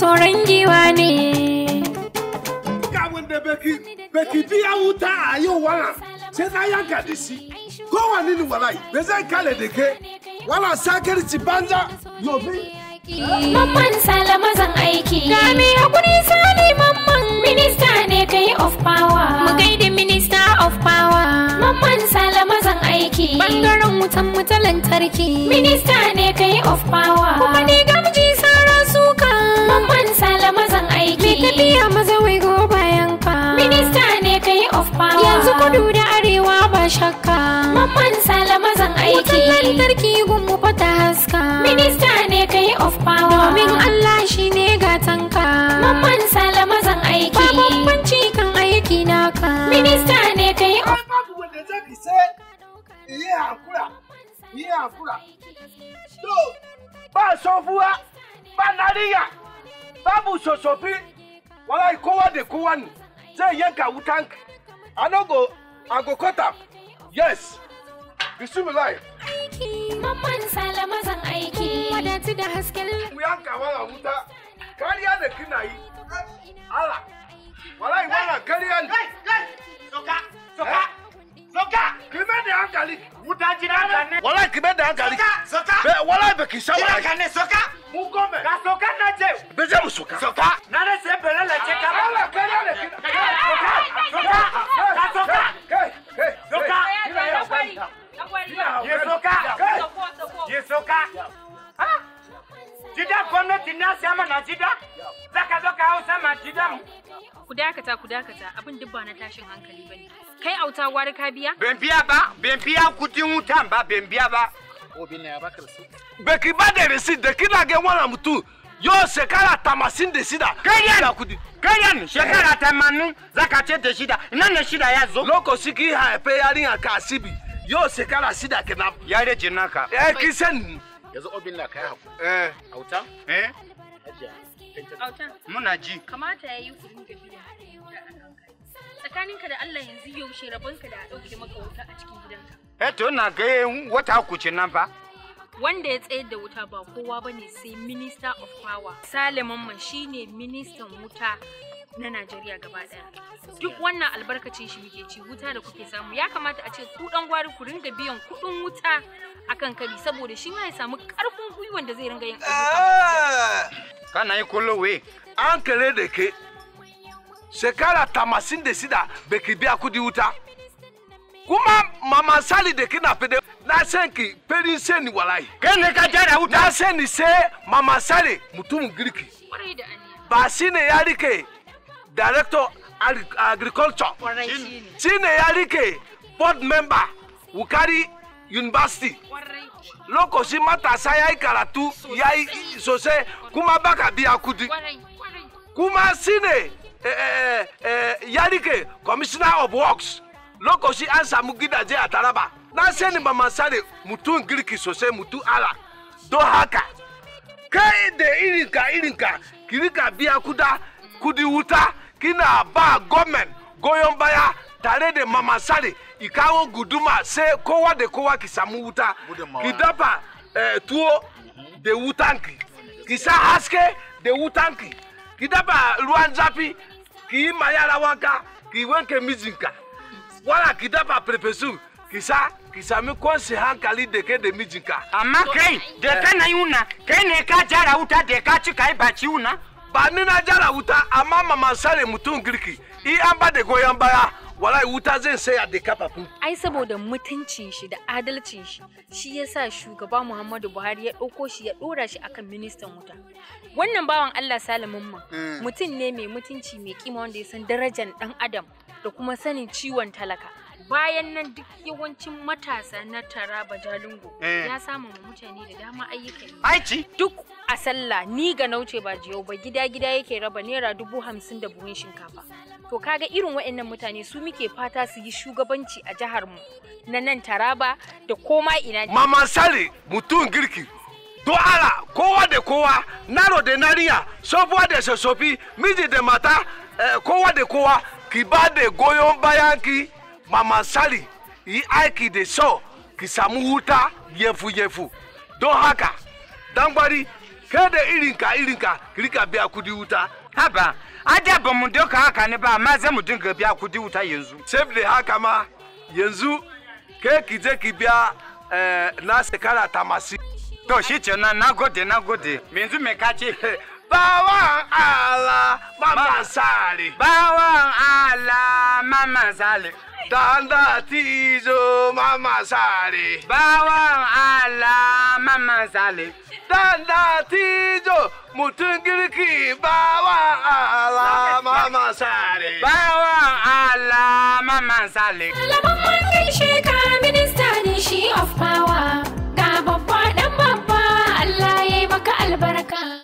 Toron giwa ne. Ga wanda baki biya wuta a yau wala sai na yanka da shi. Kowane ni wallahi bai zai kale da ke. Wala sakarci banza yobi. Mamman Sale mazan aiki. Ga mai hakuri Sale Mamman. Minista ne kai of power. Mu gaida minister of power. Mamman Sale mazan aiki. Bangaren wutan mu ta lantarki. Minista ne kai of power. Kuma ne gamji sara suka. Mamman Sale mazan aiki. Mai tafiya maza wai go bayan ka. Minista ne kai of power. Yanzu kudu da arewa ba shakka. Mamman Sale mazan aiki. Wutan lantarki gun mu fata haska. Minista ne kai of power. Domin Allah shi ne gatanka. Mamman Sale mazan aiki. Ba bambanci kan aiki naka. Minista ne kai of babu wanda zaki sai yi hakura, yi hakura. To ba sofuwa, ba nariya, babu sosofi. Wallahi kowa da kowa ne zai yanka wutan. I no go, I go cut am. Yes. Bismillah. Mamman Sale mazan aiki. Wadatu da hasken Mu yanka wala wuta. Kariya da kina yi. Allah. Wallahi wannan kariya ne. Kai, kai, soka, soka, soka. Ki mai da hankali. Wuta gidanka ne. Wallahi ki mai da hankali. Soka, soka. Wallahi baki sha wallahi. Gidanka ne, soka. Mu gome. Ka soka na ce. Bai zai mu soka. Soka. Na da sai belele ce ka ba. Allah kariya da kina. Soka, soka, ka soka. Kai, kai. Soka. Kina yi hankali. Ye soka. Ye soka. Ha? Jida gwamnati na sama na jida. Zaka zo ka hau sama jida mu. Ku dakata, ku dakata, abin duk ba na tashin hankali bane. Kai auta gwari ka biya? Ban biya ba, ban biya kudin wutan ba, ban biya ba. Obinna ya baka receipt? Baki ba da receipt da kina ga wannan mutum yau shekara 86. Kariya da kudi. Kariya ne shekara 80 zaka ce da shida. Nan ne shida ya zo. Lokaci ki haife yarinya ka asibi. Yau shekara 6 kenan. Ya rage naka. Eh ki sani. Yanzu Obinna kai hakuri. Eh. Auta? Eh. Hajiya. Auta. Muna ji. Kamata yayi ku dinga biya wuta a hankali. Tsakaninka da Allah yanzu yaushe rabonka da a ɗauke maka wuta a cikin gidanka. Eh to na ga wata uku ce nan fa. Wanda ya tsayar da wuta ba kowa bane sai Minister of Power. Sale Mamman shine ministan wuta na Najeriya gaba ɗaya. Duk wannan albarkacin shi muke ci, wuta da kuke samu. Ya kamata a ce ku dan gwari ku ringa biyan kuɗin wuta akan kari saboda shi ma ya samu ƙarfin gwiwan da zai ringa yin ayyuka. Kana yi kolowe. An kare da ke. Shekara 86 baki biya kudi wuta. Kuma Mama Sali da kina fide na san ki ferin sani wallahi. Kai ne ka jara wuta. Na sani sai Mama Sali mutumin girki. Kwarai da aniya. Ba shi ne ya rike director agriculture. Kwarai shi ne. Shi ne ya rike board member Wukari University. Kwarai. Lokacin matasa ya yi karatu ya yi sosai kuma baka biya kudi. Kwarai, kwarai. Kuma shi ne ya rike commissioner of works. Lokaci an samu gidaje a Taraba. Na sani Mama Sale mutum girki sosai, mutum ala. Don haka, kai da irinka irinka, ki rika biya kudi wuta, kina ba gwamnati goyon baya tare da Mama Sale, ki kawo guduma sai kowa da kowa ki samu wuta. Ki dafa tuwo da wutanki, ki sa haske da wutanki, ki dafa ruwan zafi, ki yi ma yara wanka, ki wanke mijinka. Wala ki dafa farfesu, ki sa ki sami kwanci hankali da ke da mijinka. Amma kai da kana yi una, kai ne ka jara wuta da ka ci kai baci una. Ba ni na jara wuta amma Mama Sale mutum girki. I an ba da goyon baya, wallahi wuta zai saya da kafafun. Ai saboda mutuncin shi da adalcin shi, shi yasa shugaba Muhammadu Buhari ya ɗauko shi ya ɗora shi akan ministan wuta. Wannan bawan Allah Sale Mamman mutum ne mai mutunci mai kima wanda ya san darajar ɗan adam da kuma sanin ciwon talaka. Bayan nan duk yawancin matasa na Taraba Jalingo ya samu ma mutane da dama ayyukan yi. Aiki? Duk a sallah ni ga nauce ba jiyau ba gida gida yake raba naira 50,000 da buhun shinkafa. To kaga irin waɗannan mutane su muke fata su yi shugabanci a jihar mu na nan Taraba da koma ina. Mama Sale mutum girki. Don Allah kowa da kowa, naro da nariya, sofuwa da sosofi, miji da mata, kowa da kowa ki ba da goyon bayan ki Mama Sale yi aiki da so ki samu wuta yefu yefu. Don haka, dan gwari Kada irinka irinka kirika biya kudi wuta. Haba, a da ba mu doka haka ne ba, amma za mu dinga biya kudi wuta yanzu. Saboda haka ma yanzu ke ki je ki biya na shekara 80. To shi kenan, na gode, na gode. Yanzu me ka ce? Bawan Allah, Mama Sale. Bawan Allah, Mama Sale. Danda tizo, Mama Sale. Bawan Allah, Mama Sale. Danda tizo, mutum girki, bawan Allah, Mama Sale. Bawan Allah, Mama Sale. Salaman gaishe ka minista ne shi of power. Ga babba dan babba, Allah ya yi maka albarka.